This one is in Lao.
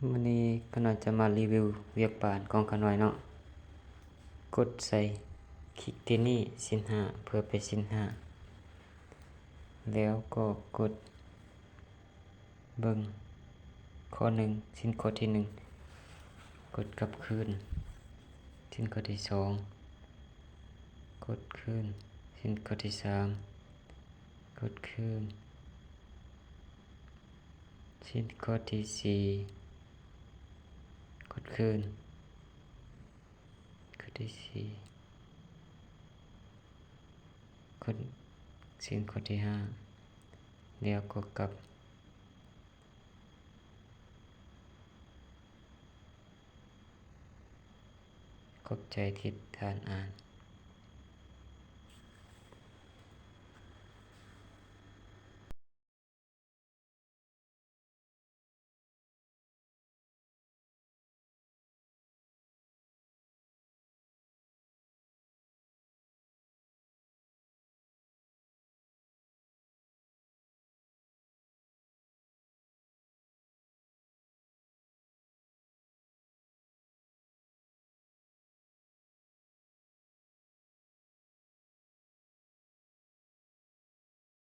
ມື້ນີ້ຂ້ານ້ອຍຈະມາຣີວິວວຽກບ້ານຂອງຂ້ານ້ອຍເນາະ. ກົດໃສ່ຄລິກທີ່ນີ້ ຊິນຫ້າ ເພື່ອໄປຊິນຫ້າ ແລ້ວກໍກົດເບິ່ງຂໍ້ໜຶ່ງ ຊິນຂໍ້ທີໜຶ່ງ ກົດກັບຄືນ ຊິນຂໍ້ທີສອງ ກົດຄືນ ຊິນຂໍ້ທີສາມ ກົດຄືນ ຊິນຂໍ້ທີສີ່ ກົດຄືນ ຂໍ້ທີສີ່ ກົດ ຊິນຂໍ້ທີຫ້າ ແລ້ວກໍກັບ. ຂອບໃຈທີ່ທ່ານອ່ານ.